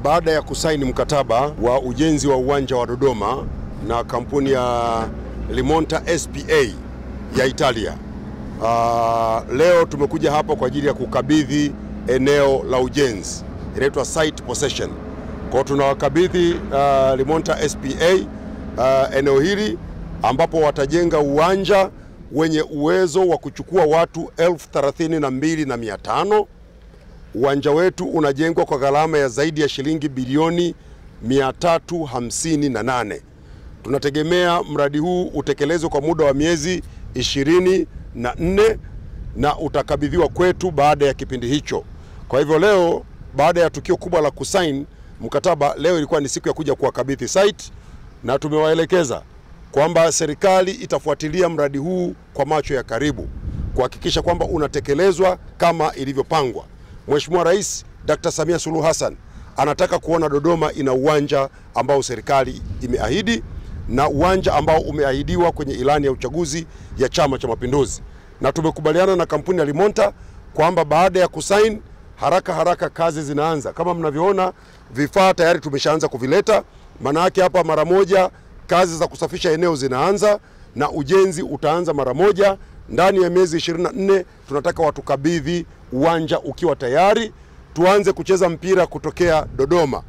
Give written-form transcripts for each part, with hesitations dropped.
Baada ya kusaini mkataba wa ujenzi wa uwanja wa Dodoma na kampuni ya Limonta SPA ya Italia, leo tumekuja hapa kwa ajili ya kukabidhi eneo la ujenzi, inaitwa site possession. Kwa tunawakabidhi Limonta SPA eneo hili ambapo watajenga uwanja wenye uwezo wa kuchukua watu 32,500. Uwanja wetu unajengwa kwa gharama ya zaidi ya shilingi bilioni 358. Tunategemea mradi huu utekelezwe kwa muda wa miezi 24 na utakabidhiwa kwetu baada ya kipindi hicho. Kwa hivyo leo, baada ya tukio kubwa la kusain mkataba, leo ilikuwa ni siku ya kuja kuwakabidhi site, na tumewaelekeza kwamba serikali itafuatilia mradi huu kwa macho ya karibu kuhakikisha kwamba unatekelezwa kama ilivyopangwa. Mheshimiwa Rais Dr. Samia Suluhu Hassan anataka kuona Dodoma ina uwanja ambao serikali imeahidi na uwanja ambao umeahidiwa kwenye ilani ya uchaguzi ya Chama cha Mapinduzi. Na tumekubaliana na kampuni ya Limonta kwamba baada ya kusain haraka haraka kazi zinaanza. Kama mnavyoona vifaa tayari tumeshaanza kuvileta, maana yake hapa mara moja kazi za kusafisha eneo zinaanza na ujenzi utaanza mara moja. Ndani ya miezi 24 tunataka watukabidhi uwanja ukiwa tayari, tuanze kucheza mpira kutokea Dodoma.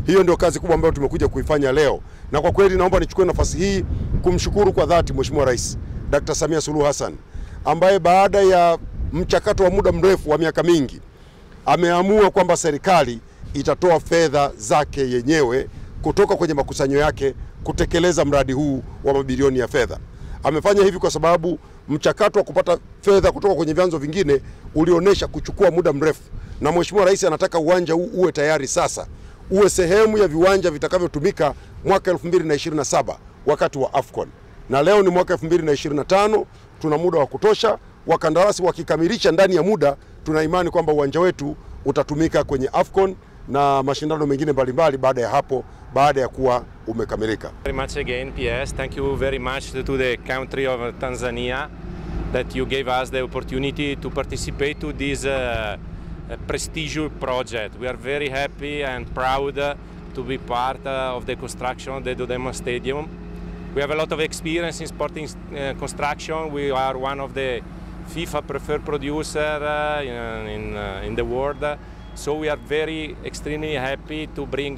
Hiyo ndio kazi kubwa ambayo tumekuja kuifanya leo. Na kwa kweli naomba nichukue nafasi hii kumshukuru kwa dhati Mheshimiwa Rais Dr. Samia Suluhu Hassan, ambaye baada ya mchakato wa muda mrefu wa miaka mingi ameamua kwamba serikali itatoa fedha zake yenyewe kutoka kwenye makusanyo yake kutekeleza mradi huu wa mabilioni ya fedha. Amefanya hivi kwa sababu mchakato wa kupata fedha kutoka kwenye vyanzo vingine ulionyesha kuchukua muda mrefu, na Mheshimiwa Rais anataka uwanja huu uwe tayari sasa, uwe sehemu ya viwanja vitakavyotumika mwaka 2027 wakati wa AFCON. Na leo ni mwaka 2025, tuna muda wa kutosha. Wakandarasi wakikamilisha ndani ya muda, tuna imani kwamba uwanja wetu utatumika kwenye AFCON na mashindano mengine mbalimbali baada ya hapo, baada ya kuwa umekamilika. Very much again, PS. Thank you very much to the country of Tanzania that you gave us the opportunity to participate to this prestigious project. We are very happy and proud to be part of the construction of the Dodoma Stadium. We have a lot of experience in sporting construction. We are one of the FIFA preferred producer in the world. So we are very extremely happy to bring